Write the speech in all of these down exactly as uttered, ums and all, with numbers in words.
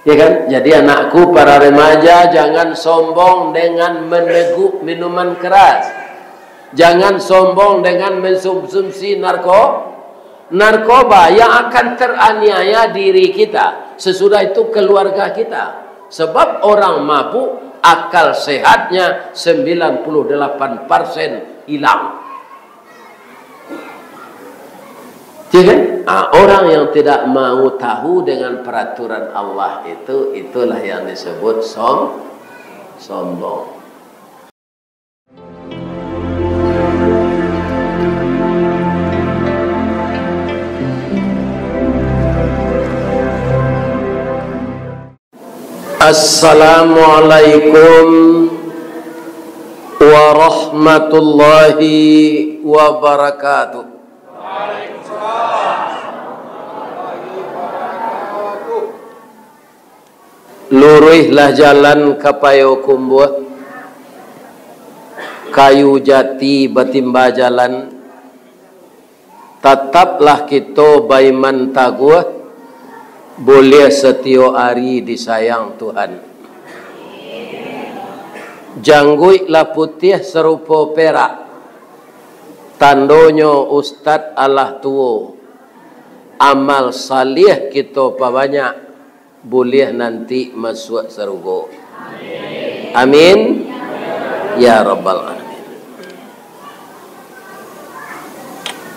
Ya kan? Jadi, anakku, para remaja, jangan sombong dengan meneguk minuman keras. Jangan sombong dengan mensumsumsi narko-, narkoba, yang akan teraniaya diri kita, sesudah itu keluarga kita. Sebab orang mabuk, akal sehatnya sembilan puluh delapan persen hilang. Ya kan? Ah, orang yang tidak mau tahu dengan peraturan Allah itu, itulah yang disebut som-, sombong. Assalamualaikum warahmatullahi wabarakatuh. Luruihlah jalan ka Payokumbuah, kayu jati batimba jalan, tataplah kito baiman taguah, buliah satiyok ari disayang Tuhan. Jangguik lah putiah sarupo perak, tandonyo ustad alah tuo, amal saliah kito pabanyak, buliah nanti masuak sarugo. Amin. Ya Rabbal Alamin.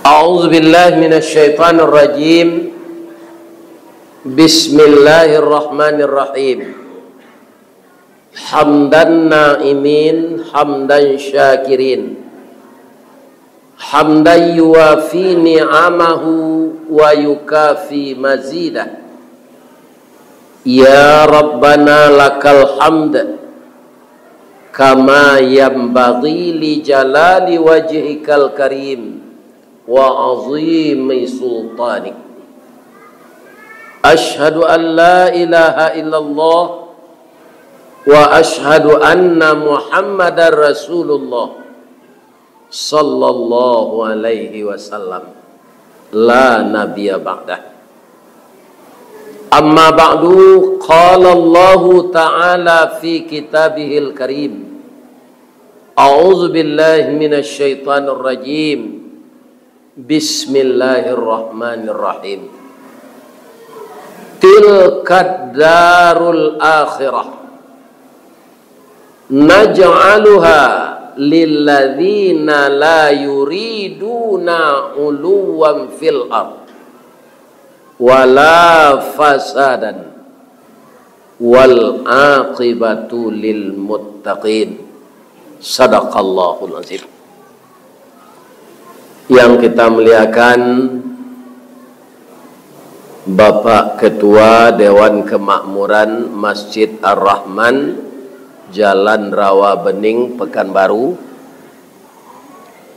A'udzu billahi minasy syaithanir rajim. Bismillahirrahmanirrahim. Hamdan na'imin, hamdan syakirin. Hamdan yuwafi ni'amahu wa yukafi mazidah. Ya Rabbana lakal hamd, kama yanbaghi li jalali wajhikal karim wa azimi sultanik. Asyhadu an la ilaha illallah wa asyhadu anna Muhammadar Rasulullah sallallahu alaihi wasallam, la nabiyya ba'dah. Amma ba'du, qala Allahu ta'ala fi kitabihil karim. A'udzu billahi minasy syaithanir rajim. Bismillahirrahmanirrahim. Tilkad darul akhirah naj'aluha lilladzina la yuriduna uluwan fil ard wala fasadan wal aqibatu lil muttaqin. Sadaqallahul azim. Yang kita muliakan, Bapak Ketua Dewan Kemakmuran Masjid Ar-Rahman, Jalan Rawa Bening, Pekanbaru,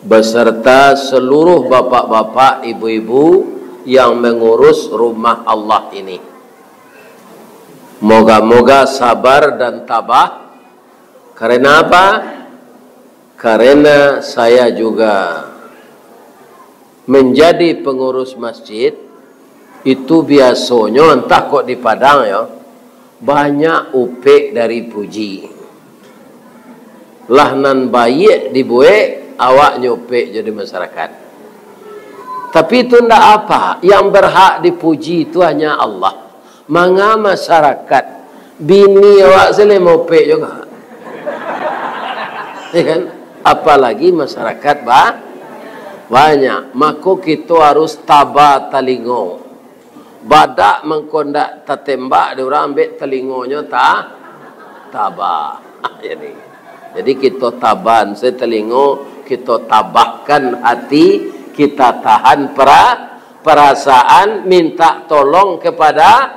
beserta seluruh bapak-bapak, ibu-ibu yang mengurus rumah Allah ini. Moga-moga sabar dan tabah. Karena apa? Karena saya juga menjadi pengurus masjid, itu biasonyo, antah kok di Padang yo, banyak upek dari puji. Lah nan baiak dibuek, awak nyopek jo di masyarakat. Tapi itu ndak apa, yang berhak dipuji itu hanya Allah. Manga masyarakat, bini awak se lah mopek juo. Ya kan? Apalagi masyarakat ba-, banyak. Mako kito harus taba talingo. Badak mangko ndak tatembak dek urang, ambek talingonyo ta-, taba. Jadi, jadi kito taban se talingo, kito tabahkan hati, kita tahan pera-, perasaan, minta tolong kepada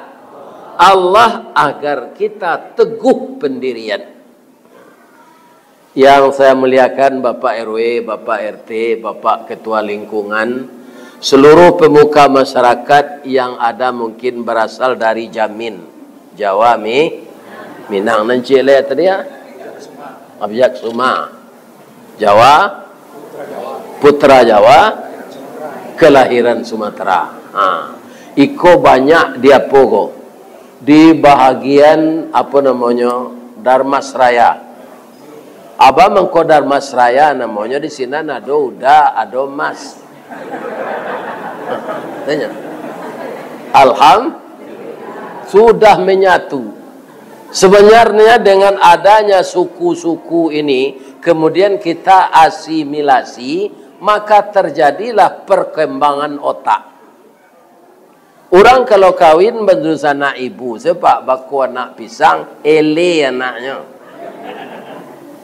Allah agar kita teguh pendirian. Yang saya muliakan Bapak R W, Bapak R T, Bapak Ketua Lingkungan, seluruh pemuka masyarakat yang ada mungkin berasal dari Jamin, Jawa Mi-, Minang nan ciek leh tadi ya. Abjad Suma. Jawa, Putra Jawa, kelahiran Sumatera. Ha. Iko banyak di apo ko? Di bahagian, apo namonyo, Darmasraya. Abah mangko Darmasraya namonyo, di sinan ado uda, ado mas. Tanya. Alham-, sudah menyatu. Sebenarnya dengan adanya suku-suku ini, kemudian kita asimilasi, maka terjadilah perkembangan otak. Urang kalau kawin badunsanak ibu, sepak bako anak pisang, ele anaknyo.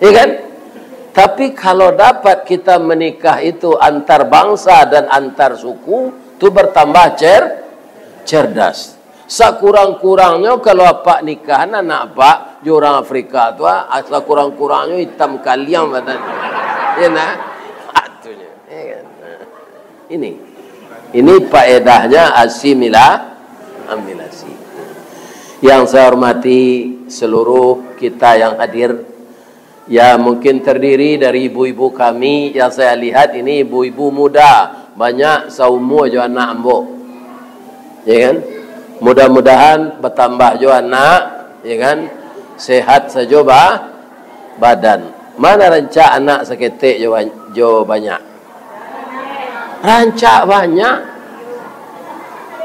Ya kan? Tapi kalau dapat kita menikah itu antar bangsa dan antar suku, tu bertambah cer-, cerdas. Sakurang-kurangnyo kalau apak nikahan anak apak jo urang Afrika tu, ah, sakurang-kurangnyo itam kaliang badan. Ya nah? Atunyo. Ya kan? Nah. Ini, ini faedahnya asimila-, asimilasi. Yang saya hormati seluruh kita yang hadir, ya, mungkin terdiri dari ibu-ibu kami yang saya lihat ini ibu-ibu muda, banyak saumur jo anak ambo. Ya kan? Mudah-mudahan bertambah jo anak, ya kan? Sehat sajo ba-, badan. Mana rancak anak saketek jo ba-, jo banyak? Rancak banyak.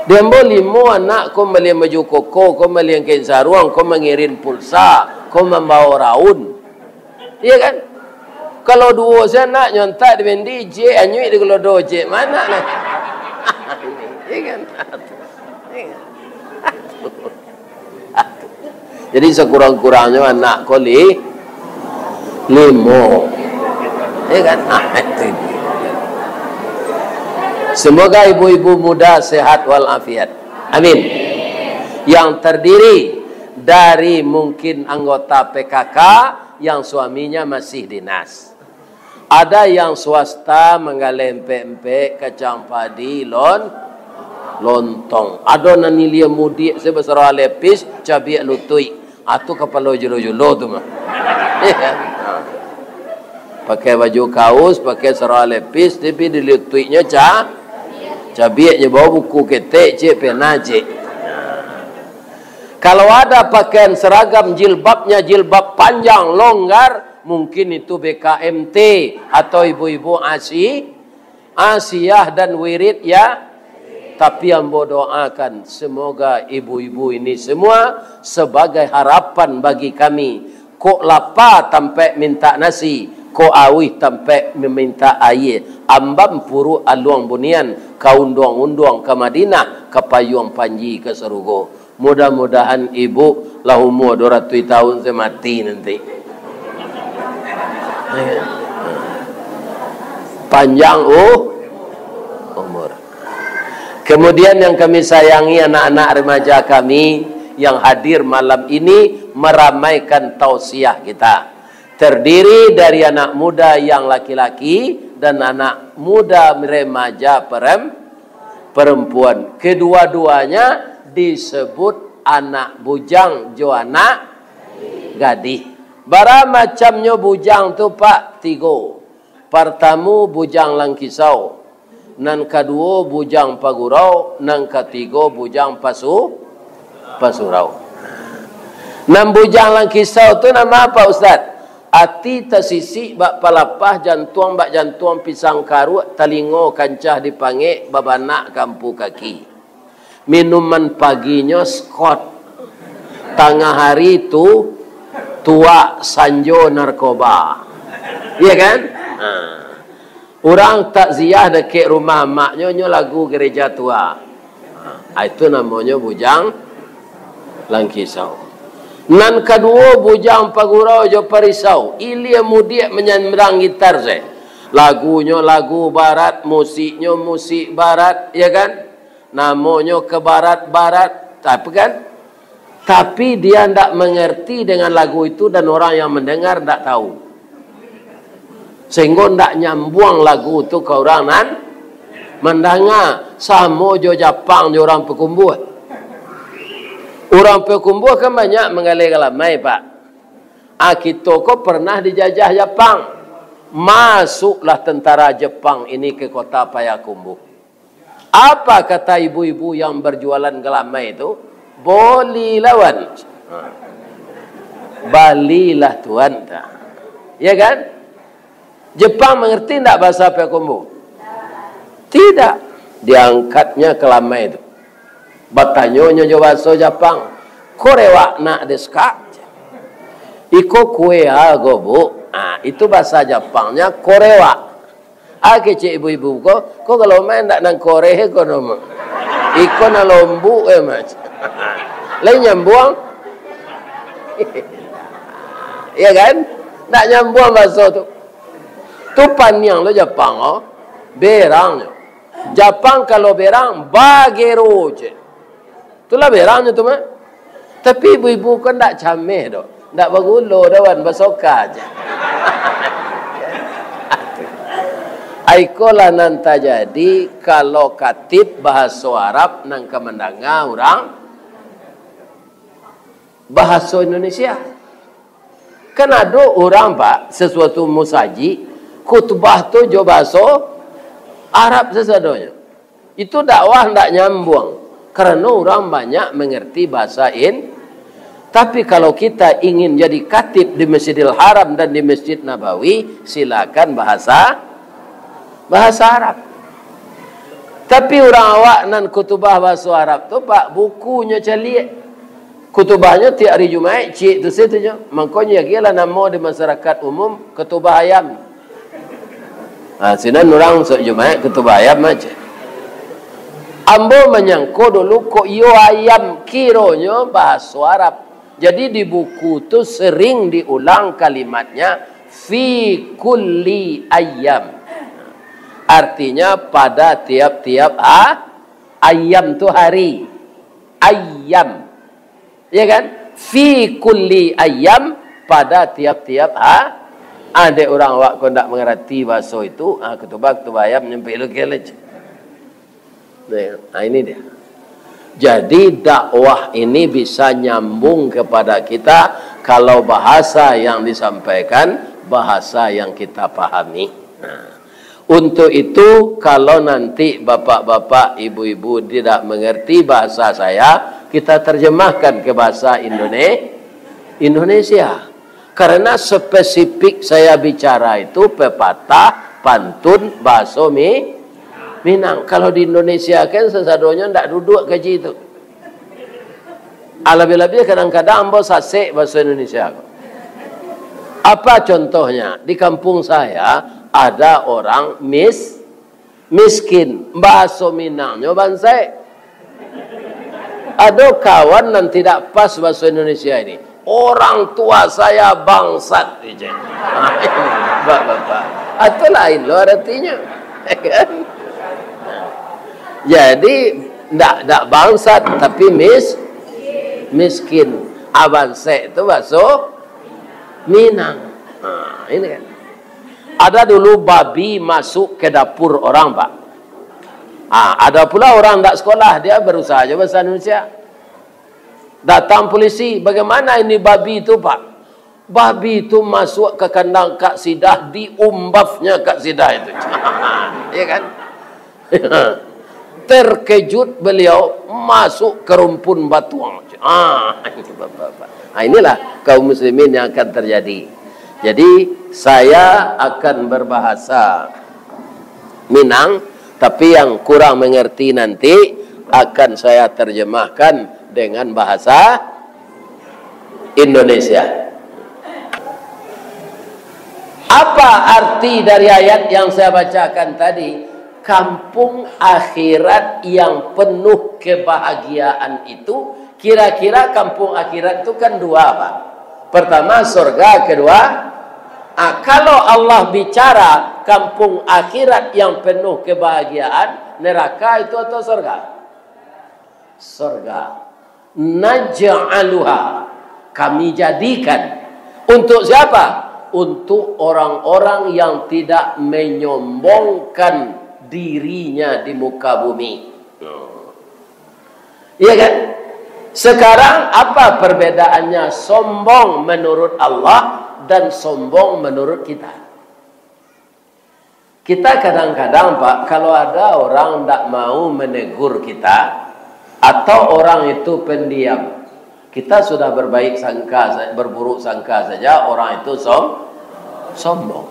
Di ambo limo anak, ko mambalian baju koko, ko mambalian kain saruang, ko mangirin pulsa, ko mambao raun. Iya kan? Kalau duo se anak, nyontak di bendi, jek, anyuik di kelodo, jek, mana lah? Iya kan? Iya kan? Jadi, sekurang-kurangnyo anak ko li-, limo. Ya kan? Nah, itu dia. Semoga ibu-ibu muda sehat walafiat. Amin. Yang terdiri dari mungkin anggota P K K yang suaminya masih dinas. Ada yang swasta manggaleh empek-empek, kacang padi, lon-, lontong. Ado nan ilia mudiak se basarah lepis, cabiak lutuik. Ah, tu kapalo julo-julo tu mah. Iya kan? Ha. Pakai baju kaus, pakai sarah lepis, tapi di lutuiknyo ca-, cabiak je, bawa buku ketek, cek, pena, cek. Kalau ada pakaian seragam, jilbabnya jilbab panjang, longgar, mungkin itu B K M T atau ibu-ibu asi-, Asiah dan Wirid, ya. Tapi ambo doakan, semoga ibu-ibu ini semua sebagai harapan bagi kami. Kok lapa tampek mintak nasi, kok auih tampek mamintak aia. Amban puruak aluang bunian, ka unduang-unduang ka Madinah, ka payuang panji ka sarugo. Mudah-mudahan ibu lah umur dua ratus tahun, se mati nanti. Panjang u-, umur. Kemudian yang kami sayangi, anak-anak remaja kami yang hadir malam ini meramaikan tausiah kita. Terdiri dari anak muda yang laki-laki dan anak muda remaja perem-, perempuan. Kedua-duanya disebut anak bujang jo anak gadih. Bara macamnyo bujang tu, Pak? Tigo. Partamu, bujang langkisau. Nan kaduo, bujang pagurau. Nan katigo, bujang pasu-, pasurau. Nan bujang langkisau tu nama apa, Ustaz? Ati tasisik bak palapah, jantuang bak jantuang pisang karuak, talingo kancah dipangek, babanak kampu kaki. Minuman paginyo Scott. Tangah hari tu tuak, sanjo narkoba. Iya kan? Ha. Urang takziah dakek rumah amaknyo, nyo lagu gereja tua. Ha, itu namonyo bujang langkisau. Nan kaduo, bujang pagurau jo parisau. Ilia mudiak manyambrang gitar se. Lagunyo lagu barat, musiknyo musik barat, ya kan? Namonyo ke barat-barat, tapi kan? Tapi dia ndak mengerti dengan lagu itu dan orang yang mendengar ndak tahu. Sehingga ndak nyambuang lagu tu ka urang nan mandanga. Samo jo Japang jo urang Pakumbuah. Urang Pakumbuah kan banyak manggaleh galamai, Pak. Ah, kito ko pernah dijajah Japang. Masuklah tentara Jepang ini ke kota Payakumbuh. Apa kata ibu-ibu yang berjualan galamai tu? Bolilah wan. Balilah tuan, ta. Ya kan? Jepang mangarti ndak bahasa Payakumbuh? Tidak. Diangkatnya kalamai tu. Batanyonyo jo bahaso Japang, "Korewa na desu ka?" "Iko kue ago, Bu." Ah, itu bahasa Japangnya korewa. Ah, kecek ibu-ibu ko, "Ko kalau main ndak nan koreh ko no, Mak? Iko nan lombuk, eh, Mak." Lain nyambuang. Ya kan? Ndak nyambuang bahaso tu. Tu paniang lo Japang, oh. Berangnyo. Japang kalau berang, bagero, cek. Itulah berangnyo tu, mah. Tapi ibu-ibu ko ndak cameh doh. Ndak bagulo doh, wan, basoka aja. Aikolah nan tajadi kalau katib bahaso Arab nan ka mandanga urang bahaso Indonesia. Kan ado urang, Pak, sasuatu musajik, khutbah tu jo bahaso Arab sasadonyo. Itu dakwah ndak nyambuang, karano urang banyak mangarti bahasa In-, tapi kalau kita ingin jadi khatib di Masjidil Haram dan di Masjid Nabawi, silakan bahasa, bahasa Arab. Tapi urang awak nan khutubah bahaso Arab tu, Pak, bukunyo caliak. Khutubahnyo tiap ari Jumaik, ciek tu sajo. Mangkonyo agiahlah namo di masyarakat umum, kutubah ayam. Ha, sinan urang sok Jumaik kutubah ayam aja. Ambo manyangko dulu kok iyo ayam, kironyo bahaso Arab. Jadi di buku tu sering diulang kalimatnya fi kulli ayyam. Artinya pada tiap-tiap ha-, ayyam tu hari. Ayyam. Ya kan? Fi kulli ayyam, pada tiap-tiap ha-, ah, dek urang awak ko ndak mangarati bahaso itu, ah, kutubah, kutubah ayam nyampai lo kele. Nah, ah, ini dia. Jadi dakwah ini bisa nyambung kepada kita kalau bahasa yang disampaikan, bahasa yang kita pahami. Nah, untuk itu, kalau nanti bapak-bapak, ibu-ibu tidak mengerti bahasa saya, kita terjemahkan ke bahasa Indone-, Indonesia. Karena spesifik saya bicara itu pepatah, pantun, bahaso Mi-, Minang. Kalau di Indonesia kan sasadonyo ndak duduk kaji itu. Alabiah-labiah kadang-kadang ambo sasek bahaso Indonesia ko. Apa contohnya? Di kampung saya ada orang mis-, miskin. Bahaso Minangnyo bansek. Ado kawan nan tidak pas bahaso Indonesia ini. "Orang tua saya bangsat," ijai. Bapak-bapak. Atau lain lo artinya. Kan? Jadi, ndak, ndak bangsat, tapi mis-, miskin. Abansek tu bahaso Minang. Nah, ini kan. Ada dulu babi masuk ke dapur orang, Pak. Ah, ada pula orang ndak sekolah, dia berusaha aja bahasa Indonesia. Datang polisi, "Bagaimana ini babi itu, Pak?" "Babi itu masuk ke kandang Kak Sidah, diumbafnya Kak Sidah itu." Ya kan? Terkejut beliau, masuk ke rumpun batuang. Ah, ini bapak-bapak. Ah, inilah kaum muslimin yang akan terjadi. Jadi, saya akan berbahasa Minang, tapi yang kurang mengerti nanti akan saya terjemahkan dengan bahasa Indonesia. Apa arti dari ayat yang saya bacakan tadi? Kampung akhirat yang penuh kebahagiaan itu, kira-kira kampung akhirat itu kan dua, Pak. Pertama, surga, kedua, ah, kalau Allah bicara kampung akhirat yang penuh kebahagiaan, neraka itu atau surga? Surga. "Naj'aluha," Kami jadikan. Untuk siapa? Untuk orang-orang yang tidak menyombongkan dirinya di muka bumi. Iya kan? Sekarang apa perbedaannya sombong menurut Allah dan sombong menurut kita? Kita kadang-kadang, Pak, kalau ada orang ndak mau menegur kita, Atau orang itu pendiam. Kita sudah berbaik sangka, berburuk sangka saja, orang itu som-, sombong.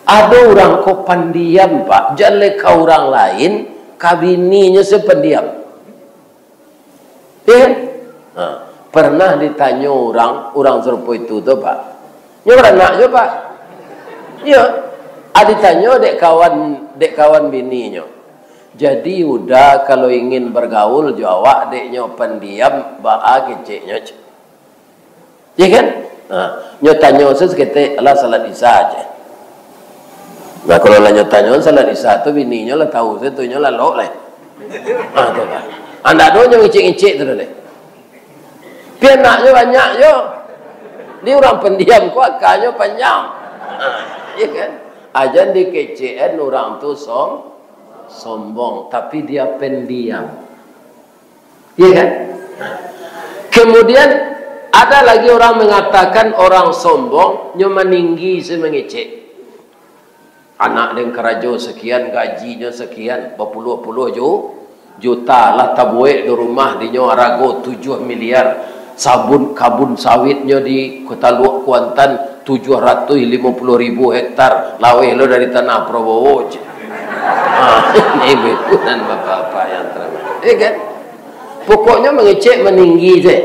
Ado urang ko pandiam, Pak, jaleh ka urang lain, ka bininyo se pandiam. Iya kan? Ha, pernah ditanyo urang, urang sarupo itu tu, Pak. Nyo baranak juo, Pak. Iyo. Ah, ditanyo dek kawan, dek kawan bininyo. Jadi, Uda, kalau ingin bergaul jo awak, dek nyo pendiam, baa keceknyo, cek. Iya kan? Ha, nyo tanyo se saketek, "Alah, salat Isya, cek." Nah, kalau lah nyo tanyo salat Isya tu, bininyo lah tahu se tu, nyo lalok lai. Ha, tu kan. Andak doh nyo ngicek-ngicek tu doh lai. Pi anaknyo banyak juo. Di urang pendiam ko akanyo panjang. Ha, iya kan? Ajan dikecekan urang tu som-, sombong, tapi dia pendiam. Iya kan? Kemudian, ada lagi orang mengatakan orang sombong, nyo maninggi se mangecek. Anak den karajo sekian, gajinyo sekian, bapuluah-puluah ju-, juta, lah tabuek do rumah dinyo arago tujuah miliar, sabun, kabun sawitnyo di Kota Luak Kuantan tujuah ratuih limo puluah ribu hektar, laweh lo dari tanah Prabowo, cek. Ha, ibu-ibu dan bapak-bapak yang terhormat. Iya kan? Pokoknyo mangecek maninggi se.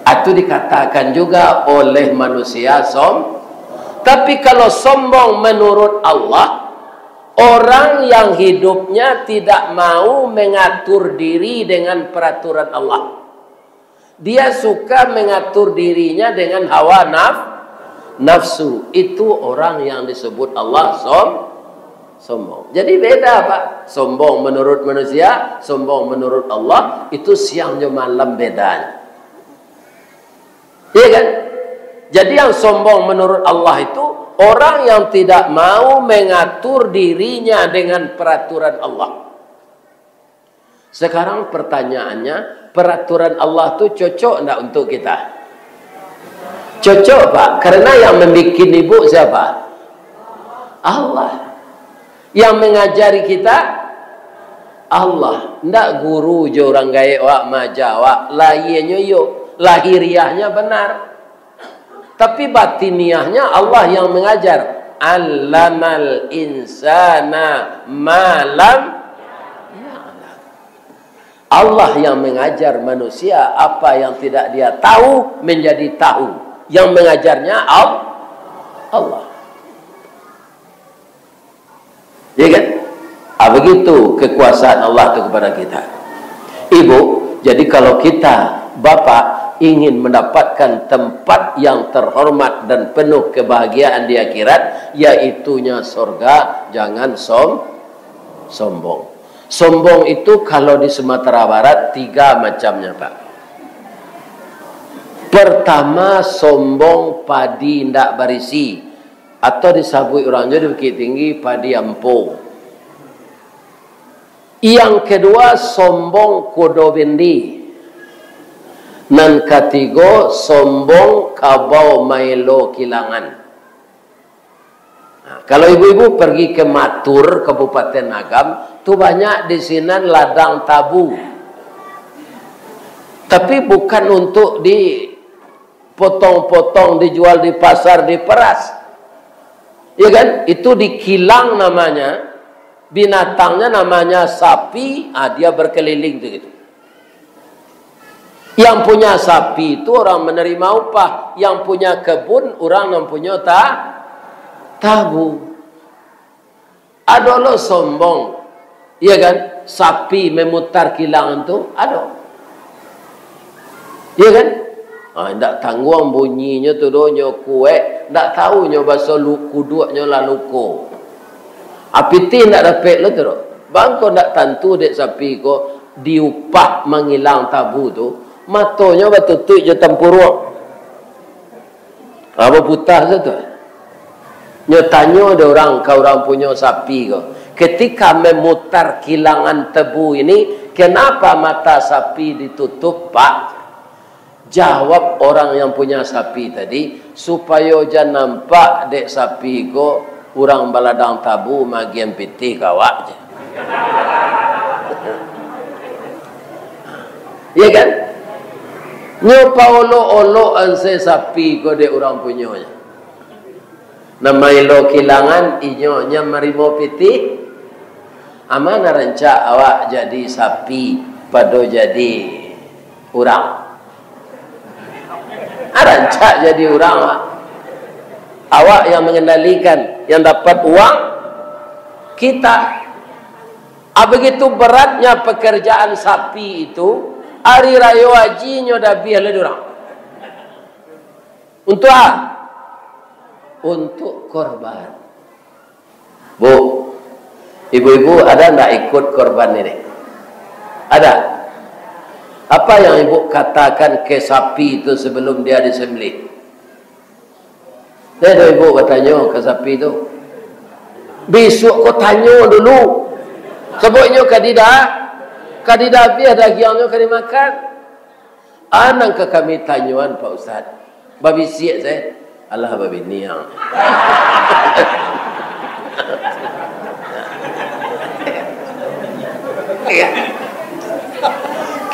Itu dikatakan juga oleh manusia som-, tapi kalau sombong menurut Allah, orang yang hidupnya tidak mau mengatur diri dengan peraturan Allah. Dia suka mengatur dirinya dengan hawa naf-, nafsu. Itu orang yang disebut Allah som-, sombong. Jadi beda, Pak. Sombong menurut manusia, sombong menurut Allah, itu siang jo malam bedanya. Iya kan? Jadi yang sombong menurut Allah itu orang yang tidak mau mengatur dirinya dengan peraturan Allah. Sekarang pertanyaannya, peraturan Allah tu cocok ndak untuk kita? Cocok, Pak. Karena yang membikin ibu siapa? Allah. Yang mengajari kita, Allah. Ndak guru jo urang gaek wak maaja wak, lahianyo iyo, lahiriahnya benar. Tapi batiniahnya Allah yang mengajar. Allamal insana ma lam ya'lam. Allah yang mengajar manusia apa yang tidak dia tahu menjadi tahu. Yang mengajarnya Al-, Allah. Ya kan? Ah, begitu kekuasaan Allah tu kepada kita. Ibu, jadi kalau kita, bapak, ingin mendapatkan tempat yang terhormat dan penuh kebahagiaan di akhirat, yaitunya sorga, jangan som-, sombong. Sombong itu kalau di Sumatera Barat tiga macamnya, Pak. Pertama, sombong padi ndak barisi. Atau disabuik urang jo di Bukittinggi, padi ampo. Yang kedua, sombong kudo bendi. Nan katigo, sombong kabau maelo kilangan. Nah, kalau ibu-ibu pergi ke Matur, Kabupaten Agam, tu banyak di sinan ladang tabu. Tapi bukan untuk di potong-potong dijual di pasar, diperas. Ya kan? Itu dikilang namanya, binatangnya namanya sapi, ah, dia berkeliling tu gitu. Yang punya sapi itu orang menerima upah, yang punya kebun orang yang punya ta-, tabu. Ado lo sombong, iya kan? Sapi memutar kilang tu, ado. Iya kan? Ah, ndak tangguang bunyinyo tu doh, nyo kuek, ndak tahu nyo baso lu-, kuduaknyo lah luko. Ah, pitih ndak dapek lo tu doh. Bangko ndak tantu dek sapi ko diupah mangilang tabu tu, matonyo batutuik jo tampuruak. Ha, baputar sajo tu. Nyo tanyo dek urang, ka urang punyo sapi ko, "Ketika memutar kilangan tebu ini, kenapa mata sapi ditutup, Pak?" Jawab orang yang punya sapi tadi, "Supayo jan nampak dek sapi ko, urang baladang tabu maagian pitih ka awak," je. Iya kan? Nyo paolok-olok ansai sapi ko dek urang punyonyo. Nan maelo kilangan, inyo nyo marimo pitih. Aman rancak awak jadi sapi pado jadi urang. Ah, rancak jadi urang, Pak. Awak yang mengendalikan, yang dapat uang, kita. Ah, begitu beratnya pekerjaan sapi itu, hari rayo haji nyo dabiah lah urang. Untuk apa? Untuk korban. Bu, ibu-ibu, ada ndak ikut korban ini? Ada? Apa yang ibu katakan ke sapi itu sebelum dia disembelih? Dah ibu batanyo ke sapi tu. Bisuak ko tanyo dulu. Sabab inyo ka dida-, ka didabiah dagiangnyo ka dimakan. Anang ka kami tanyoan, Pak Ustaz. Babisiak sae. Alah, babiniang.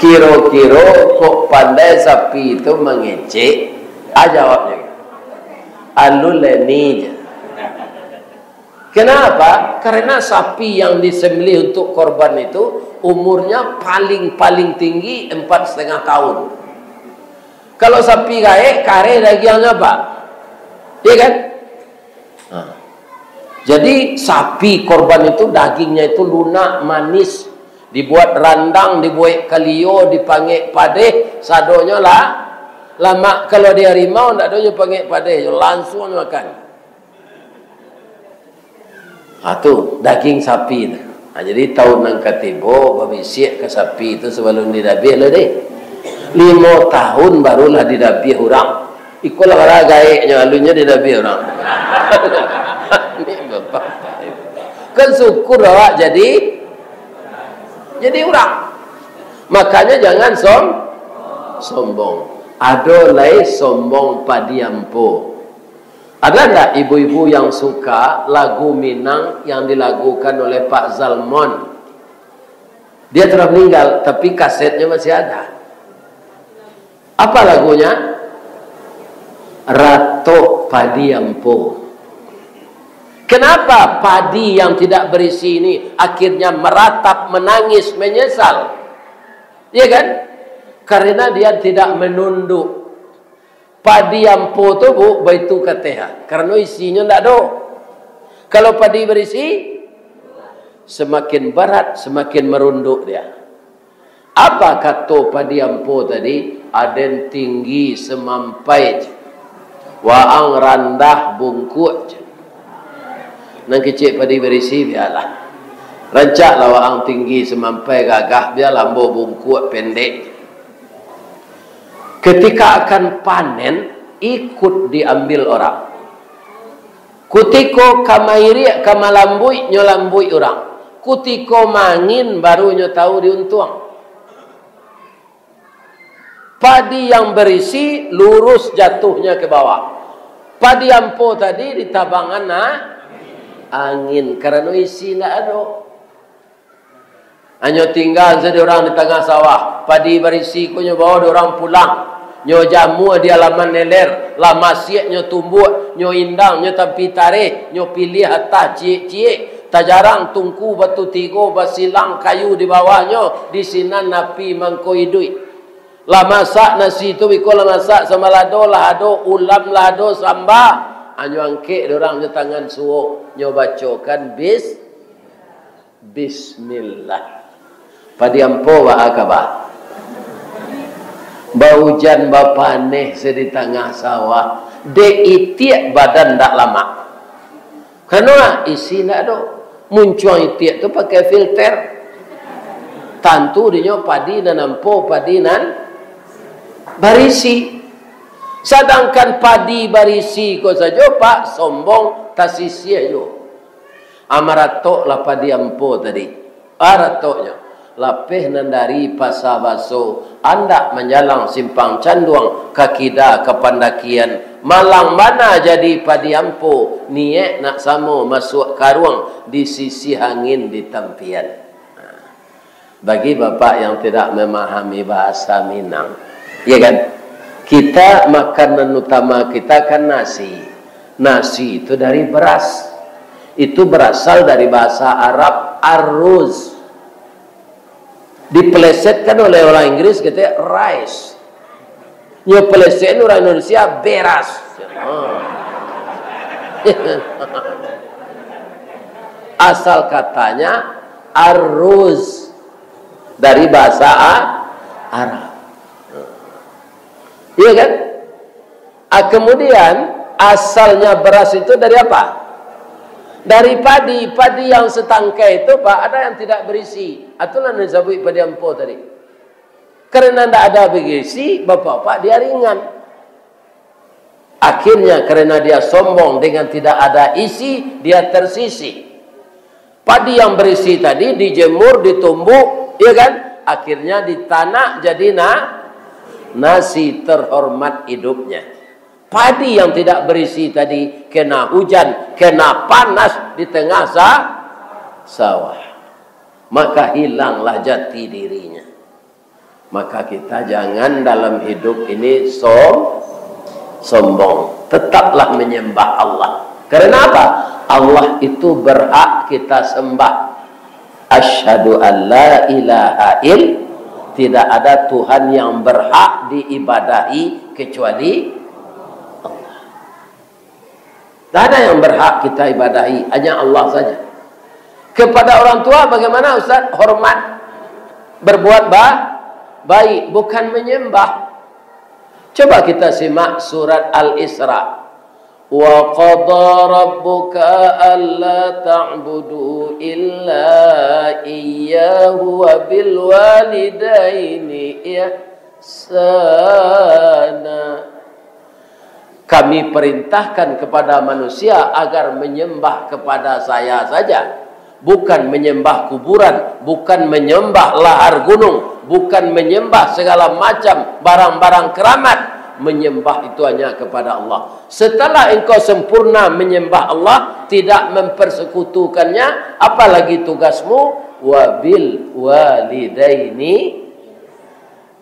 Kiro-kiro kok pandai sapi tu mangecek, ah, jawabnyo. Alun leni je. Kenapa? Karena sapi yang disembelih untuk korban itu umurnya paling-paling tinggi empat setengah tahun. Kalau sapi gaek, kareh dagiangnyo, Pak. Iya kan? Nah. Jadi, sapi korban itu dagingnya itu lunak, manis, dibuat randang, dibuat kalio, dipangek padeh, sadonyo lah lamak. Kalau di harimau, ndak ado nyo pangek padeh, langsung nyo makan. Ha, tu, daging sapi tu. Ha, jadi, tahun nan katibo, babisiak ka sapi tu sabalun didabiah lah deh. Limo tahun barulah didabiah urang. Iko lah bara gaeknyo, alunnyo didabiah urang. Ni bapak. Kan syukur awak jadi, jadi urang. Makanya jangan som-, sombong. Ado lai sombong padi ampo. Ada ndak ibu-ibu yang suka lagu Minang yang dilagukan oleh Pak Zalmon? Dia telah meninggal, tapi kasetnya masih ada. Apa lagunya? Ratok Padi Ampo. Kenapa padi yang tidak berisi ini akhirnya meratap, menangis, menyesal? Iya kan? Karena dia tidak menunduk. Padi ampo tu, Bu, baitu kateh, karano isinyo ndak ado. Kalau padi barisi, samakin barat, samakin marunduk dia. Apa kato padi ampo tadi? Aden tinggi samampai je, waang randah bungkuak je. Nan kecek padi barisi, bialah. Rancaklah waang tinggi samampai gagah, bialah ambo bungkuak pendek je. Ketika akan panen, ikut diambil orang. Kutiko ka mairiak, ka malambuik, nyo lambuik urang. Kutiko mangin, baru nyo tahu diuntuang. Padi yang berisi lurus jatuhnya ke bawah. Padi ampo tadi ditabangan na-, angin, karano isi ndak ado. Hanyo tingga sajo urang di tangah sawah, padi barisi ko nyo bawa dek urang pulang, nyo jamua di alaman leler, lah masiak nyo tumbuak, nyo indang, nyo tampi tareh, nyo piliah atah ciek-ciek, tajarang tungku batu tigo, basilang kayu di bawahnyo, di sinan api mangko iduik. Lah masak nasi tu, biko lah masak samalado, lah ado ulam, lah ado samba, hanyo angkek dek urang nyo tangan suok, nyo bacokan bis-, Bismillah. Padi ampo baa kaba? Baujan bapaneh se di tangah sawah, dek itiak badan ndak lamak. Karano isi ndak ado. Muncuang itiak tu pakai filter. Tantu dinyo padi nan ampo, padi nan barisi. Sadangkan padi barisi ko sajo, Pak, sombong, tasisiah juo. Ah, maratoklah padi ampo tadi. Ah, ratoknyo. Lapeh nan dari Pasa Baso, andak manjalang Simpang Canduang, ka kida ka Pandakian, malang bana jadi padi ampo, niaik nak samo masuak karuang, disisiah angin di tampian. Bagi bapak yang tidak memahami bahasa Minang, ya kan? Kita, makanan utama kita kan nasi. Nasi itu dari beras. Itu berasal dari bahasa Arab aruz. Dipelesetkan oleh orang Inggris, katanya rice. Nyo pelesetkan orang Indonesia, beras. Asal katanya aruz, dari bahasa A-, Arab. Iya kan? Ah, kemudian, asalnya beras itu dari apa? Dari padi. Padi yang setangkai itu, Pak, ada yang tidak berisi. Itulah yang disebut padi ampo tadi. Karena ndak ada berisi, bapak-bapak dia ringan. Akhirnya, karena dia sombong dengan tidak ada isi, dia tersisih. Padi yang berisi tadi dijemur, ditumbuk, ya kan? Akhirnya ditanak jadi na-, nasi, terhormat hidupnya. Padi yang tidak berisi tadi kena hujan, kena panas di tengah sa-, sawah. Maka hilanglah jati dirinya. Maka kita jangan dalam hidup ini som-, sombong. Tetaplah menyembah Allah. Karena apa? Allah itu berhak kita sembah. Asyhadu an la ilaha ill-, tidak ada Tuhan yang berhak diibadahi kecuali Allah. Tidak ada yang berhak kita ibadahi, hanya Allah saja. Kepada orang tua bagaimana, Ustaz? Hormat. Berbuat ba-, baik, bukan menyembah. Coba kita simak surat Al-Isra. "Wa qada rabbuka alla ta'budu illa iyyahu wa bil walidaini ihsana." Kami perintahkan kepada manusia agar menyembah kepada Saya saja, bukan menyembah kuburan, bukan menyembah lahar gunung, bukan menyembah segala macam barang-barang keramat. Menyembah itu hanya kepada Allah. Setelah engkau sempurna menyembah Allah, tidak mempersekutukannya, apalagi tugasmu? "Wa bil walidaini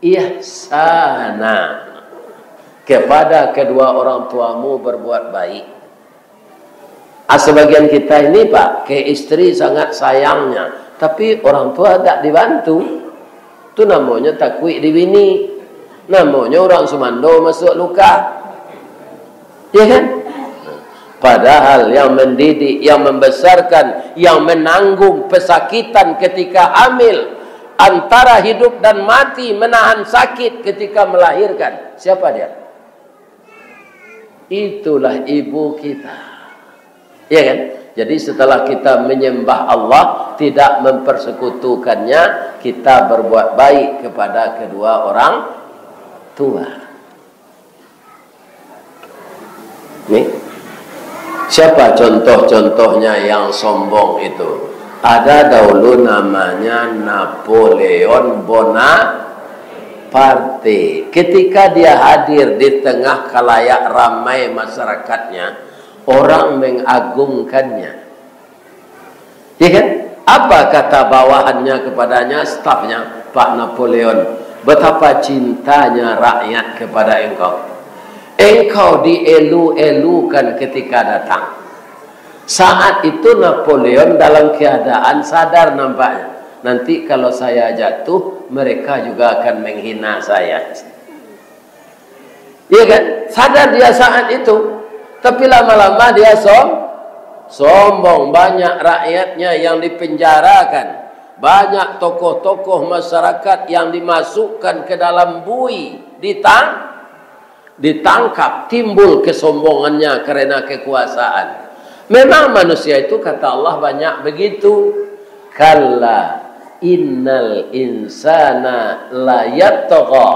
ihsana." Kepada kedua orang tuamu berbuat baik. Ah, sebagian kita ini, Pak, ke istri sangat sayangnya, tapi orang tua tak dibantu. Tu namonyo takuik di bini. Namonyo urang sumando masuak lukah. Ya kan? Padahal yang mendidik, yang membesarkan, yang menanggung pesakitan ketika hamil, antara hidup dan mati, menahan sakit ketika melahirkan, siapa dia? Itulah ibu kita. Ya kan? Jadi, setelah kita menyembah Allah, tidak mempersekutukannya, kita berbuat baik kepada kedua orang tua. Nih, siapa contoh-contohnya yang sombong itu? Ada dahulu namanya Napoleon Bonaparte. Ketika dia hadir di tengah khalayak ramai masyarakatnya, orang mengagungkannya. Ya kan? Apa kata bawahannya kepadanya, stafnya, "Pak Napoleon, betapa cintanya rakyat kepada engkau. Engkau dielu-elukan ketika datang." Saat itu Napoleon dalam keadaan sadar nampaknya. "Nanti kalau saya jatuh, mereka juga akan menghina saya." Iya kan? Sadar dia saat itu. Tapi lama-lama dia som-, sombong. Banyak rakyatnya yang dipenjarakan. Banyak tokoh-tokoh masyarakat yang dimasukkan ke dalam bui. Ditang-, ditangkap. Timbul kesombongannya karena kekuasaan. Memang manusia itu, kata Allah, banyak begitu. "Kalla innal insana layatgha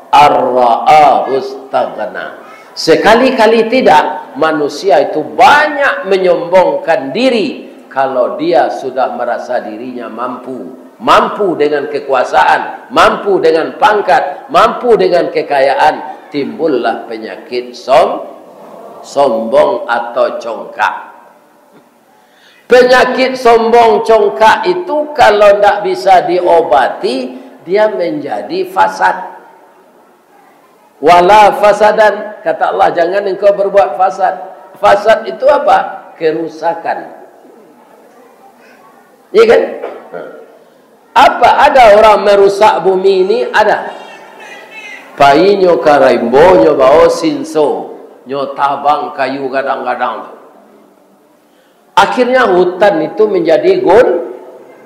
arra'ahustaghna." Sekali-kali tidak, manusia itu banyak menyombongkan diri kalau dia sudah merasa dirinya mampu. Mampu dengan kekuasaan, mampu dengan pangkat, mampu dengan kekayaan, timbullah penyakit som-, sombong atau congkak. Penyakit sombong congkak itu kalau ndak bisa diobati, dia menjadi fasad. Wala fasadan, kata Allah, jangan engkau berbuat fasad. Fasad itu apa? Kerusakan. Iya kan? Apa ada orang merusak bumi ini? Ada. Painyo ka rimbo, nyo bao sinso, nyo tabang kayu gadang-gadang tu. Akhirnya hutan itu menjadi gun-,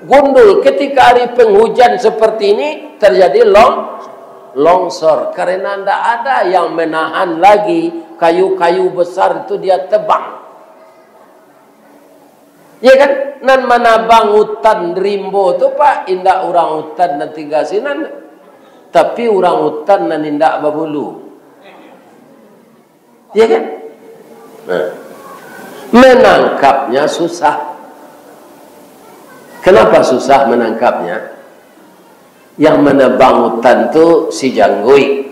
gundul. Ketika hari penghujan seperti ini, terjadi long-, longsor. Karena ndak ada yang menahan lagi, kayu-kayu besar itu dia tebang. Ya kan? Nan manabang hutan rimbo tu, Pak, indak urang hutan nan tingga sinan, tapi urang hutan nan indak babulu. Ya kan? Nah, menangkapnya susah. Kenapa susah menangkapnya? Yang menebang hutan tu si Jangguik,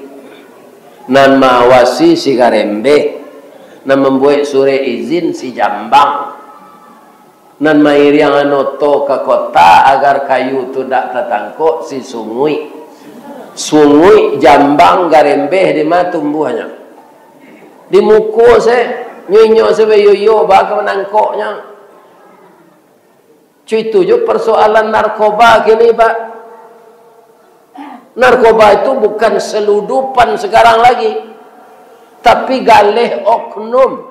nan maawasi si Garembeh, nan mambuek surek izin si Jambang, nan mairiang anoto ka kota agar kayu tu ndak tatangkok si Sunguik. Sunguik, Jambang, Garembeh di ma tumbuahnyo? Di muko se, nyo inyo se bayo-yo, baa ka manangkoknyo? Cuitu jo persoalan narkoba kini, Pak. Narkoba itu bukan seludupan sekarang lagi, tapi galeh oknum.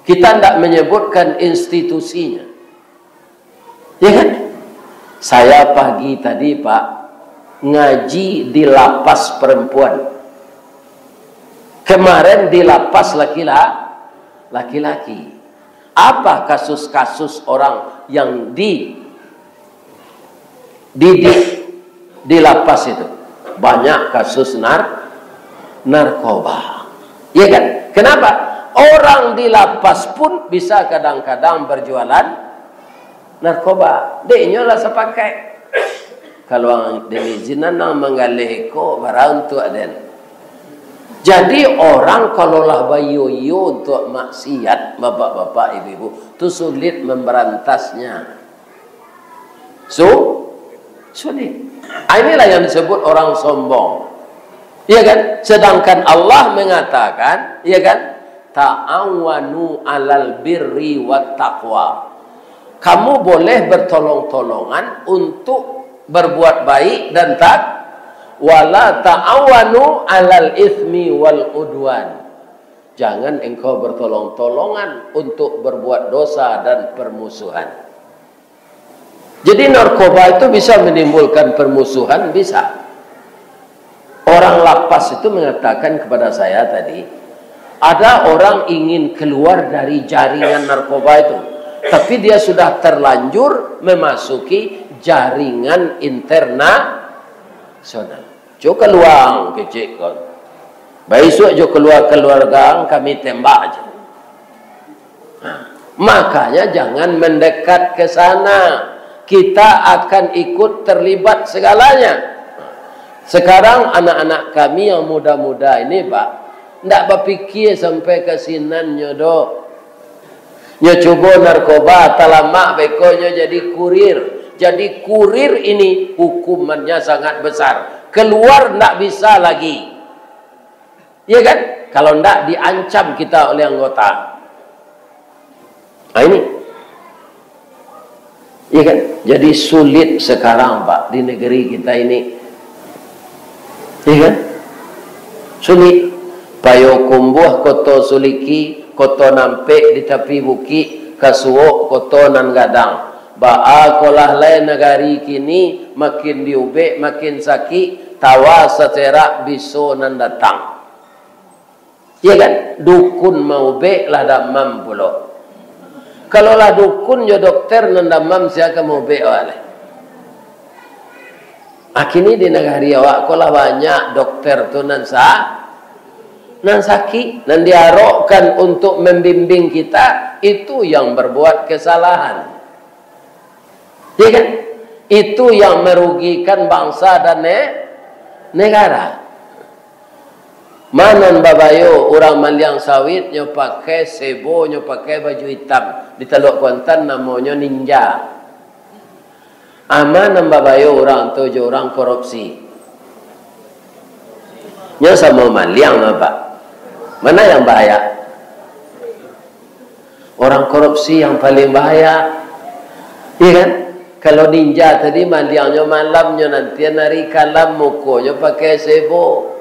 Kita ndak menyebutkan institusinya. Ya kan? Saya pagi tadi, Pak, ngaji di lapas perempuan. Kemarin di lapas lakila-, laki-laki. Apa kasus-kasus orang yang di-, didik di lapas itu? Banyak kasus nar-, narkoba. Ya kan? Kenapa? Orang di lapas pun bisa kadang-kadang berjualan narkoba. Dek inyo lah sapakaik. Kalau ang-, den izinan ang manggaleh iko, bara untuak den. Jadi, orang kalau lah bayo-yo untuak maksiat, bapak-bapak, ibu-ibu, tu sulit memberantasnya. Su-, sulit. Ah, inilah yang disebut orang sombong. Ya kan? Sedangkan Allah mengatakan, ya kan? "Ta'awanu 'alal birri wat taqwa." Kamu boleh bertolong-tolongan untuk berbuat baik dan tak, "Wala ta'awanu 'alal ismi wal udwan." Jangan engkau bertolong-tolongan untuk berbuat dosa dan permusuhan. Jadi, narkoba itu bisa menimbulkan permusuhan, bisa. Orang lapas itu mengatakan kepada saya tadi, ada orang ingin keluar dari jaringan narkoba itu, tapi dia sudah terlanjur memasuki jaringan internasional. Jo kalua ang kecek ko. Baisuak jo kalua kaluarga ang, kami tembak aja. Nah, makanya jangan mendekat ke sana. Kita akan ikut terlibat segalanya. Sekarang anak-anak kami yang muda-muda ini, Pak, ndak bapikia sampai ka sinannyo doh. Nyo cubo narkoba, talamak beko nyo jadi kurir. Jadi kurir ini hukumannya sangat besar. Keluar ndak bisa lagi. Iya kan? Kalau ndak diancam kita oleh anggota. Nah, ini. Iya kan? Jadi sulit sekarang, Pak, di negeri kita ini. Iya kan? Sulit. Payokumbuah Koto Suliki, Koto Nampek di tapi bukik, Kasuok Koto Nan Gadang. Baa kolah lai nagari kini, makin diubek makin sakik, tawa saserak biso nan datang. Iya kan? Dukun maubek lah damam pulo. Kalau lah dukun jo dokter nan damam, sia ka maubek awak lai? Ah, kini di nagari awak ko lah banyak dokter tu nan sa-, nan sakik, nan diarokkan untuk membimbing kita, itu yang berbuat kesalahan. Ya kan? Itu yang merugikan bangsa dan ne-, negara. Ma nan babayo urang maliang sawit, nyo pakai sebo, nyo pakai baju itam, di Taluak Kuantan namonyo ninja. A ma nan babayo urang tu jo urang korupsi? Nyo samo maliang, Pak. Mana yang bahaya? Orang korupsi yang paling bahaya. Iya kan? Kalau ninja tadi maliangnyo malam, nyo nantian ari kalam, mukonyo pakai sebo.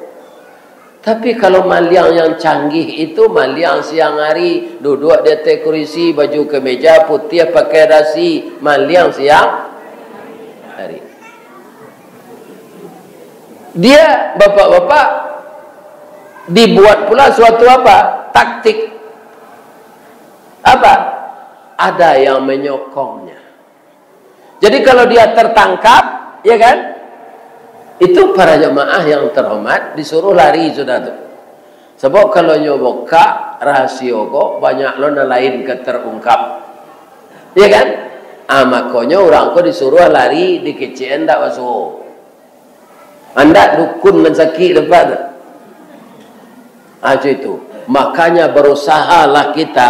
Tapi kalau maliang yang canggih itu, maliang siang hari, duduk di atas kurisi, baju kemeja putih, pakai dasi, maliang siang hari. Dia, bapak-bapak, dibuat pula suatu apa? Taktik. Apa? Ada yang menyokongnya. Jadi kalau dia tertangkap, ya kan? Itu para jemaah yang terhormat disuruh lari sudah tu. Sebab kalau nyo bukak rahasio ko, banyak lo nan lain ka terungkap. Ya kan? Ah, makonyo urang ko disuruh lari, dikecek ndak basuo. Andak dukun nan sakik dapat tu. Ah, macam itu. Makanya berusahalah kita,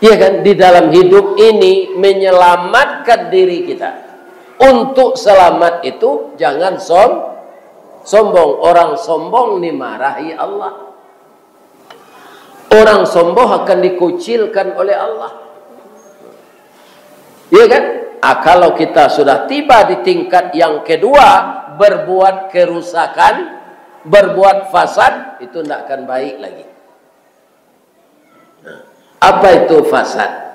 ya kan, di dalam hidup ini menyelamatkan diri kita. Untuk selamat itu jangan som-, sombong. Orang sombong dimarahi Allah. Orang sombong akan dikucilkan oleh Allah. Iya kan? Ah, kalau kita sudah tiba di tingkat yang kedua, berbuat kerusakan, berbuat fasad, itu ndak akan baik lagi. Nah, apa itu fasad?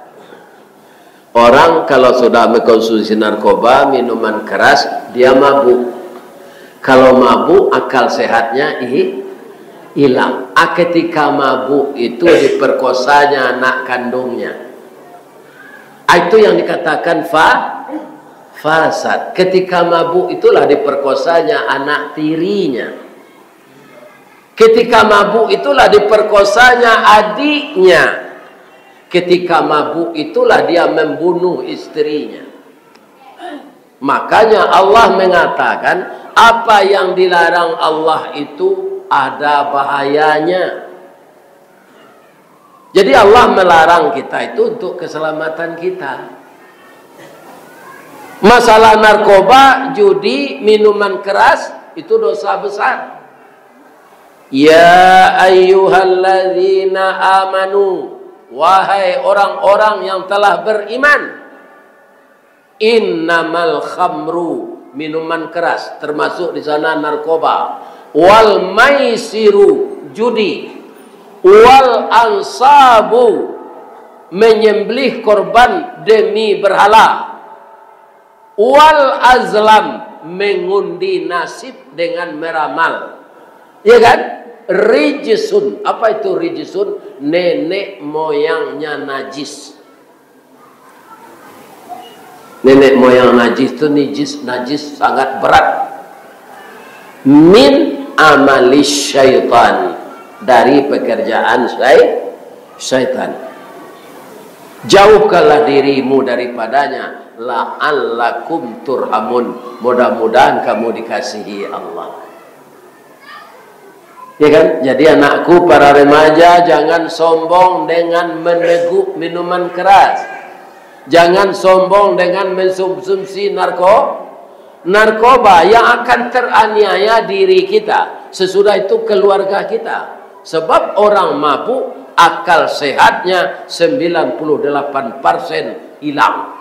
Orang kalau sudah mengkonsumsi narkoba, minuman keras, dia mabuk. Kalau mabuk, akal sehatnya i-, hilang. Ah, ketika mabuk itu diperkosanya anak kandungnya. Ah, itu yang dikatakan fa-, fasad. Ketika mabuk itulah diperkosanya anak tirinya. Ketika mabuk itulah diperkosanya adiknya. Ketika mabuk itulah dia membunuh istrinya. Makanya Allah mengatakan, apa yang dilarang Allah itu ada bahayanya. Jadi Allah melarang kita itu untuk keselamatan kita. Masalah narkoba, judi, minuman keras, itu dosa besar. Ya ayyuhalladzina amanu, wahai orang-orang yang telah beriman, innamal khamru, minuman keras, termasuk di sana narkoba, wal maisiru, judi, wal ansabu, menyembelih korban demi berhala, wal azlam, mengundi nasib dengan meramal. Ya kan? Rijsun. Apa itu rijsun? Nenek moyangnya najis. Nenek moyang najis tu najis, najis sangat berat. Min amali syaitan, dari pekerjaan syai-, syaitan. Jauhkanlah dirimu daripadanya, la'allakum turhamun, mudah-mudahan kamu dikasihi Allah. Ya kan? Jadi anakku, para remaja, jangan sombong dengan meneguk minuman keras. Jangan sombong dengan mensumsumsi narko-, narkoba yang akan teraniaya diri kita. Sesudah itu keluarga kita. Sebab orang mabuk, akal sehatnya sembilan puluh delapan persen hilang.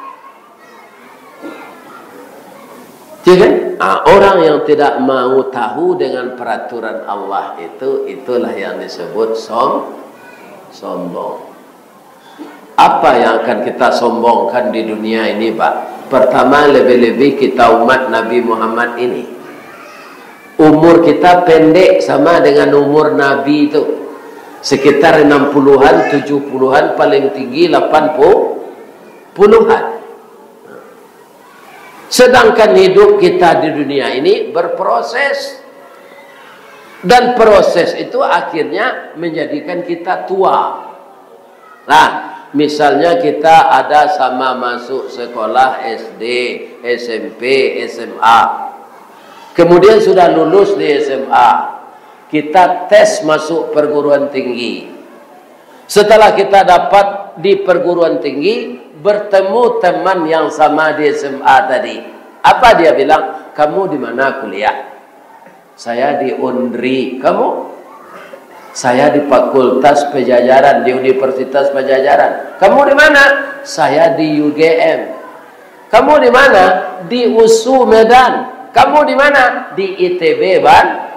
Ya kan? Ah, orang yang tidak mau tahu dengan peraturan Allah itu, itulah yang disebut som-, sombong. Apa yang akan kita sombongkan di dunia ini, Pak? Pertama, lebih-lebih kita umat Nabi Muhammad ini. Umur kita pendek sama dengan umur Nabi itu. Sekitar enam puluhan, tujuh puluhan, paling tinggi delapan puluhan. Sedangkan hidup kita di dunia ini berproses. Dan proses itu akhirnya menjadikan kita tua. Nah, misalnya kita ada sama masuk sekolah S D, S M P, S M A. Kemudian sudah lulus di S M A. Kita tes masuk perguruan tinggi. Setelah kita dapat di perguruan tinggi, bertemu teman yang sama di S M A tadi. Apa dia bilang? "Kamu di mana kuliah?" "Saya di Unri." "Kamu?" "Saya di Fakultas Pajajaran, di Universitas Pajajaran." "Kamu di mana?" "Saya di U G M." "Kamu di mana?" "Di USU Medan." "Kamu di mana?" "Di I T B Ban-,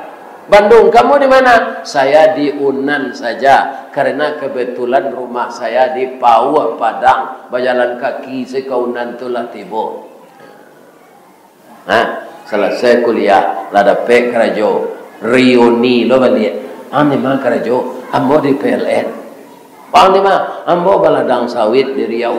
Bandung." "Kamu di mana?" "Saya di Unan saja, karena kebetulan rumah saya di Pauh Padang, bajalan kaki se ka Unan tu lah tibo." Nah, salasai kuliah, lah dapek karajo, reuni lo baliak. "Ang di ma karajo?" "Ambo di P L N." "Ang di ma?" "Ambo baladang sawit di Riau."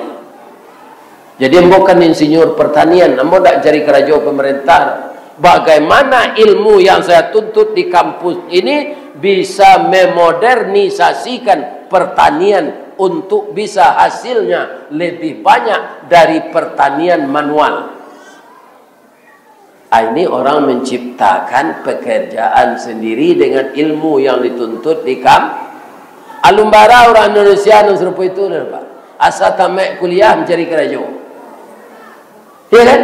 "Jadi ambo kan insinyur pertanian, ambo ndak cari karajo pemerintah." Bagaimana ilmu yang saya tuntut di kampus ini bisa memodernisasikan pertanian untuk bisa hasilnya lebih banyak dari pertanian manual? Ah, ini orang menciptakan pekerjaan sendiri dengan ilmu yang dituntut di kam-, alun bara urang Indonesia nan sarupo itu, Pak. Asa tamaik kuliah mancari karajo. Iya kan?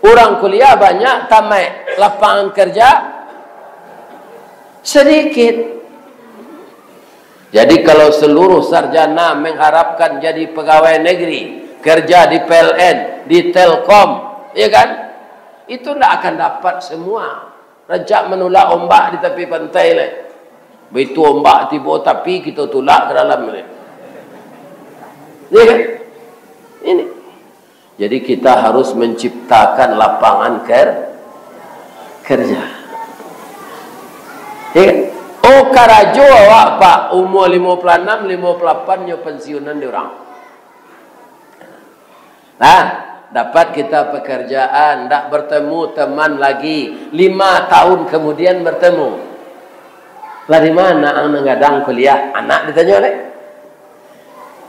Urang kuliah banyak, tamaik, lapangan kerja sedikit. Jadi, kalau seluruh sarjana mengharapkan jadi pegawai negeri, kerja di P L N, di Telkom, ya kan? Itu ndak akan dapat semua. Rancak manulak ombak di tapi pantai lai. Baitu ombak tibo tapi, kito tulak ka dalam lai. Ya kan? Ini. Jadi, kita harus menciptakan lapangan ker-, kerja. Ya kan? Oh, karajo awak, Pak, umur limo puluah anam, limo puluah lapan nyo pensiunan di urang. Nah, dapat kita pekerjaan, ndak bertemu teman lagi. Lima tahun kemudian bertemu. "Lah di ma ang nan gadang kuliah?" Anak ditanyo lai.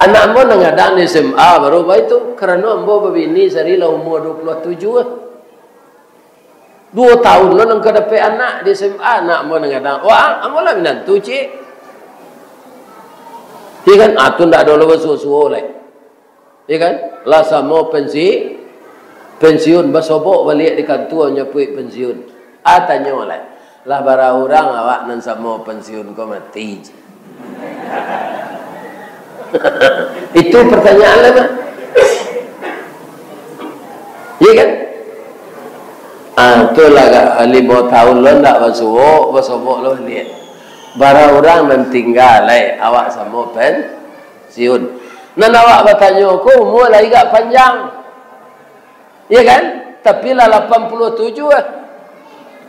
"Anak ambo nan gadang di S M A baru baitu, karano ambo babini sari lah umur dua puluh tujuh ah. Duo tahun lo nan ka dapek anak di S M A, anak ambo nan gadang. Wah, ambo lah minantu, cik." Iya kan? Ah, tu ndak ado lo basuo-suo lai. Iya kan? Lah samo pensi-, pensiun, basobok baliak di kantua nyapuik pensiun. Ah, tanyo lai, "Lah bara urang awak nan samo pensiun ko mati?" Itu pertanyaan lah, Mak. Iya kan? Ah, tu lah, limo tahun lo ndak basuo, basobok lo baliak. Bara urang nan tingga lai awak samo pen-, siun. Nan awak batanyo ko umua lai agak panjang. Iya kan? Tapi lah lapan puluah tujuh ah.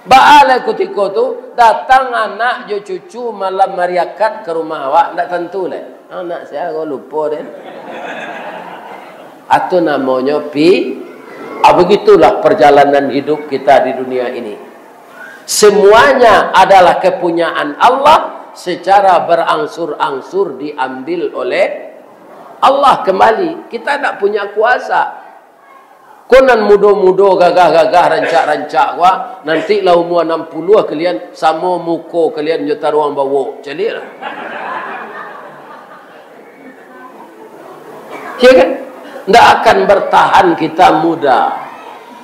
Baa lai kutiko tu, datang anak jo cucu malam hari Akad ka rumah awak, ndak tantu lai. Anak sia ko lupo deh. Atau namonyo pi-, ah, begitulah perjalanan hidup kita di dunia ini. Semuanya adalah kepunyaan Allah, secara berangsur-angsur diambil oleh Allah kembali. Kita ndak punya kuasa. Ko nan mudo-mudo, gagah-gagah, rancak-rancak ko, nanti lah umua anam puluah kalian, samo muko kalian jo taruang bawok. Caliaklah. Ya kan? Ndak akan bertahan kita muda.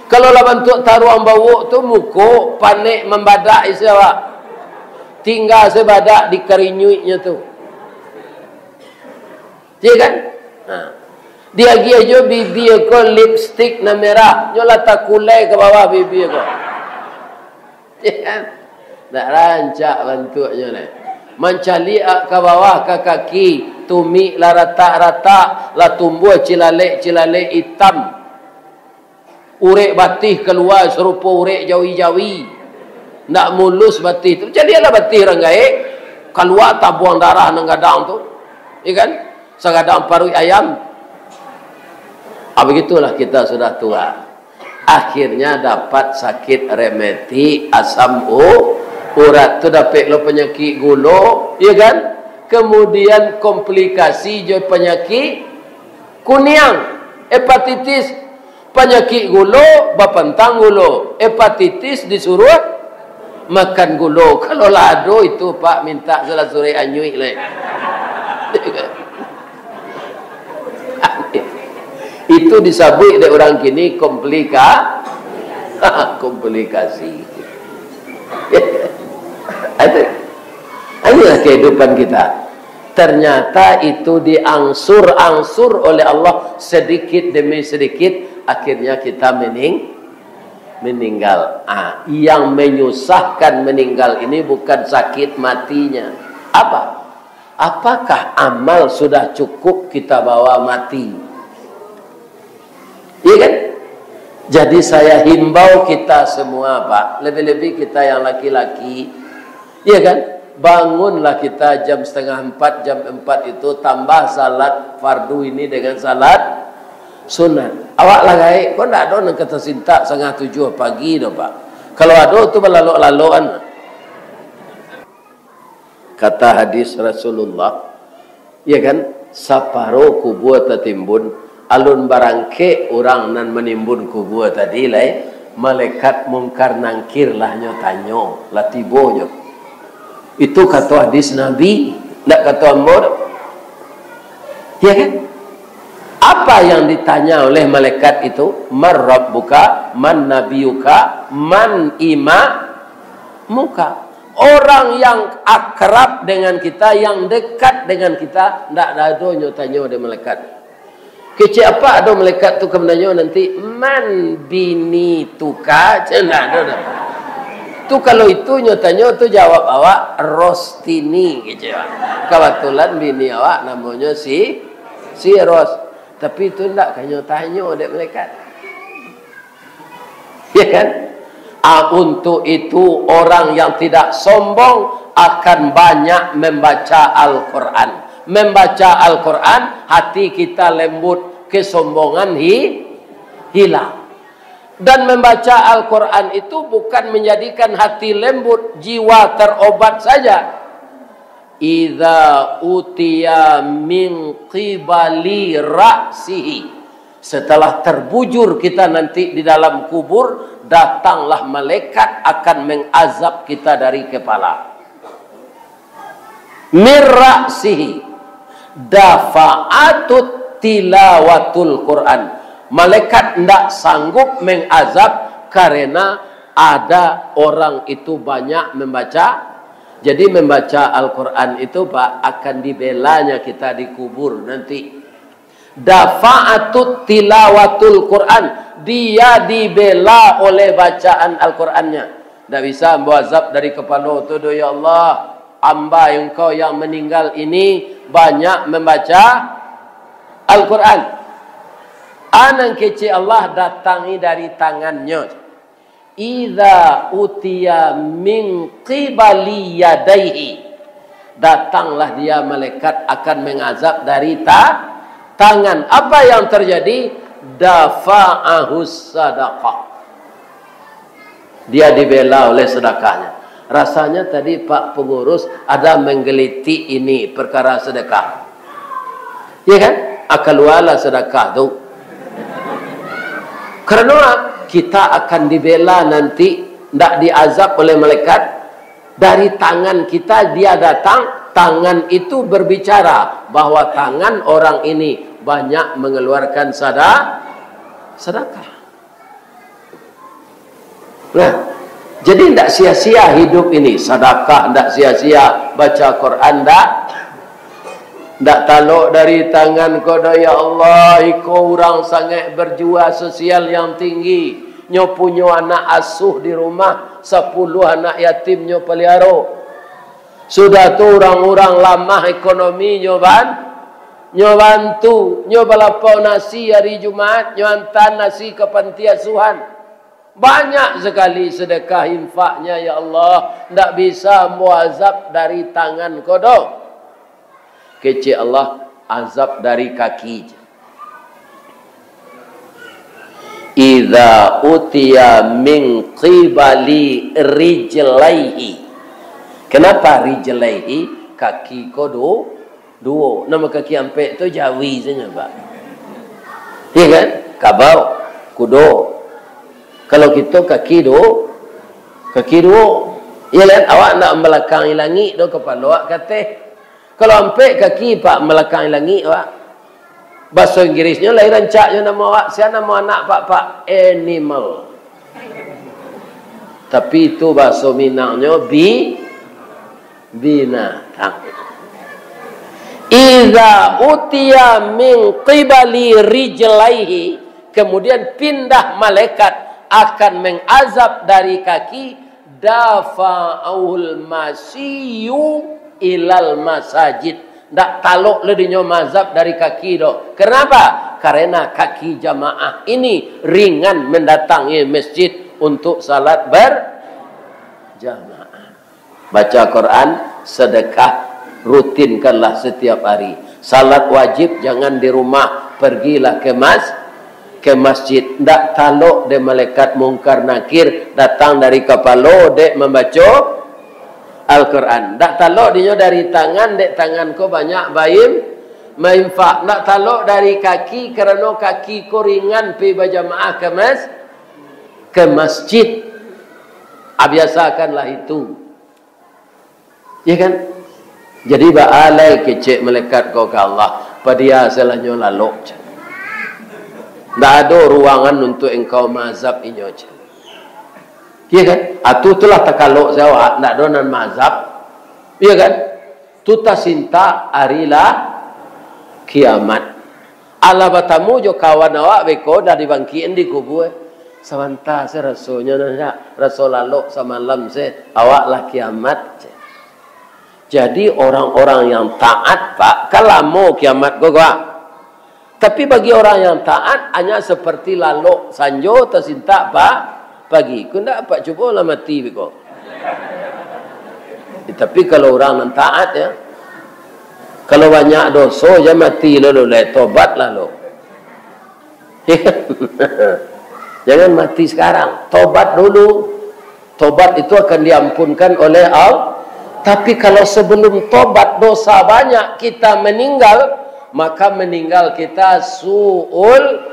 Kalau lah bantuak taruang bawok tu, muko panek mambadak isi awak. Tingga sabadak di karinyuiknyo tu. Ya kan? Nah. Diagiah jo bibia ko lipstik nan merah, nyo lah takulai ka bawah bibia ko. Ya kan? Ndak rancak bantuaknyo lai. Mancaliak ka bawah ka kaki, tumik lah ratak-ratak, lah tumbuah cilalek-cilalek itam. Urek batih kalua sarupo urek jawi-jawi. Ndak mulus batih tu. Caliaklah batih urang gaek, kalua tabuang darah nan gadang tu. Ya kan? Sagadang paruik ayam. Ah, begitulah kita sudah tua. Akhirnya dapat sakit rematik, asam u-, urat tu, dapek lo penyakit gulo, ya kan? Kemudian komplikasi jo penyakit kuniang, hepatitis. Panyakik gulo, bapantang gulo, hepatitis disuruah Makan gulo, kalau lah ado itu, Pak, minta salah surek anyuik lai. Itu disabuik dek urang kini komplika-, komplikasi. Ada. Inilah kehidupan kita. Ternyata itu diangsur-angsur oleh Allah sedikit demi sedikit, akhirnya kita mening-, meninggal. Ah, yang menyusahkan meninggal ini bukan sakit matinya. Apa? Apakah amal sudah cukup kita bawa mati? Iya kan? Jadi saya himbau kita semua, Pak, lebih-lebih kita yang laki-laki, iya kan? Bangunlah kita jam setengah empat, jam empat itu, tambah salat fardu ini dengan salat sunat. Awak lah gaek, kok ndak ado nan ka tasintak setengah tujuh pagi doh, Pak? Kalau ado tu balalok-lalokan. Kata hadis Rasulullah, ya kan, saparo kubua tatimbun, alun barangkek urang nan manimbun kubua tadi lai, malaikat Mungkar Nangkir lah nyo tanyo, lah tibo nyo. Itu kato hadis Nabi, ndak kato ambo doh. Ya kan? Apa yang ditanya oleh malaikat itu? "Man rabbuka, man nabiyuka, man imamuka?" Orang yang akrab dengan kita, yang dekat dengan kita, ndak ado nyo tanyo dek malaikat. Kecek apak ado malaikat tu ka mananyo nanti, "Man binituka?" Cek, ndak ado doh. Tu kalau itu nyo tanyo tu, jawab awak, "Rostini," kecek awak. Kabatulan bini awak namonyo si, si Ros. Tapi tu ndak ka nyo tanyo dek malaikat. Ya kan? Ah, untuk itu, orang yang tidak sombong akan banyak membaca Al-Quran. Membaca Al-Quran, hati kita lembut, kesombongan hi-, hilang. Dan membaca Al-Quran itu bukan menjadikan hati lembut, jiwa terobat saja. "Idza utiya min qibali ra'sihi." Setelah terbujur kita nanti di dalam kubur, datanglah malaikat akan mengazab kita dari kepala. "Min ra'sihi dafa'atut tilawatul Quran." Malaikat ndak sanggup mengazab karena ada orang itu banyak membaca. Jadi, membaca Al-Quran itu, Pak, akan dibelanya kita di kubur nanti. Dafa'atut tilawatul Quran, dia dibela oleh bacaan Al-Qurannya. Ndak bisa ambo azab dari kapalo tu doh, ya Allah. Hamba Engkau yang meninggal ini banyak membaca Al-Quran. Anan kecek Allah datangi dari tangannyo. "Idza utiya min qibali yadaihi." Datanglah dia, malaikat akan mengazab dari ta-, tangan. Apa yang terjadi? Dafa'ahus sadaqah. Dia dibela oleh sedekahnya. Rasanya tadi Pak Pengurus ada menggelitik ini perkara sedekah. Ya kan? Ah, kalualah sedekah tu. Karena kita akan dibela nanti, ndak diazab oleh malaikat. Dari tangan kita dia datang, tangan itu berbicara bahwa tangan orang ini banyak mengeluarkan sada-, sedekah. Nah, jadi ndak sia-sia hidup ini, sadakah ndak sia-sia, baca Quran ndak, ndak talok dari tangan ko doh, ya Allah, iko urang sangaik berjua sosial yang tinggi, nyo punyo anak asuh di rumah, sapuluah anak yatim nyo paliaro. Sudah tu urang-urang lamah ekonomi nyo ban-, nyo bantu, nyo balapau nasi ari Jumaat, nyo antaan nasi ka panti asuhan. Banyak sakali sadakah infaknya, ya Allah, ndak bisa ambo azab dari tangan ko doh. Kecek Allah, azab dari kaki. Idza utiya min qibali rijlaihi. Kenapa rijlaihi? Kaki ko du-, duo. Namo kaki ampek tu jawi sajo, Pak. Iya kan? Kabau, kudo. Kalau kito kaki du-, kaki duo. Iyo kan? Awak ndak mambalakangi langik doh, kapalo awak ka ateh. Kalau ampek kaki, Pak, mambalakangi langik, Pak. Bahaso Inggrisnyo lai rancaknyo namo awak. Sia namo anak, Pak, Pak? Animal. Tapi itu bahaso Minangnyo bi-, binatang. Iza utiya min qibali rijlaihi, kemudian pindah malaikat akan mengazab dari kaki, dafa'ahul masyiyu ilal masajid. Ndak talok lai dinyo mazab dari kaki doh. Kenapa? Karena kaki jamaah ini ringan mendatangi masjid untuk salat berjamaah. Baca Quran, sedekah, rutinkanlah setiap hari. Salat wajib jangan di rumah, pergilah ke mas-, ke masjid. Ndak talok dek malaikat Mungkar Nakir datang dari kapalo dek mambaco Al-Quran. Ndak talok dinyo dari tangan, dek tangan ko banyak baim-, mainfak. Ndak talok dari kaki, karano kaki ko ringan pai bajamaah ke mas-, ke masjid. Ah, biasakanlah itu. Ya kan? Jadi, baa lai kecek malaikat ko ka Allah, padia salanyo lalok, cek. Ndak ado ruangan untuk engkau maazab inyo, cek. Ya kan? Atu tu lah takalok se awak, ndak ado nan maazab. Ya kan? Tu tasintak ari lah kiamat. Alah batamu jo kawan awak beko, dah dibangkikan di kubua. Sabanta se rasonyo, nah, raso lalok samalam se, awak lah kiamat, cek. Jadi, orang-orang yang taat, Pak, kan lamo kiamat ko, Pak. Tapi bagi orang yang taat, hanya seperti lalok sanjo tasintak, Pak, pagi. Ko ndak, Pak, cubolah mati beko. Ya, tapi kalau urang nan taat, ya, kalau banyak doso, jan mati dulu lai, tobatlah lo. Jangan mati sekarang, tobat dulu. Tobat itu akan diampunkan oleh Allah. Tapi kalau sebelum tobat, dosa banyak, kita meninggal, maka meninggal kita su'ul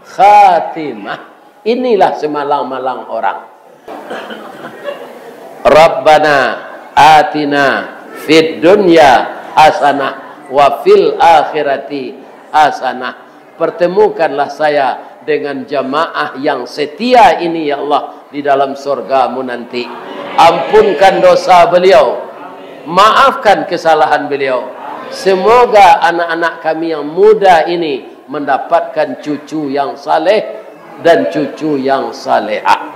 khatimah. Inilah semalang-malang orang. Rabbana atina fid dunya hasanah wa fil akhirati hasanah. Pertemukanlah saya dengan jamaah yang setia ini, ya Allah, di dalam surga-Mu nanti. Ampunkan dosa beliau, maafkan kesalahan beliau. Semoga anak-anak kami yang muda ini mendapatkan cucu yang saleh dan cucu yang salehah.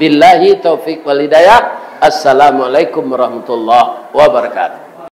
Billahi taufik wal hidayah. Assalamualaikum warahmatullahi wabarakatuh.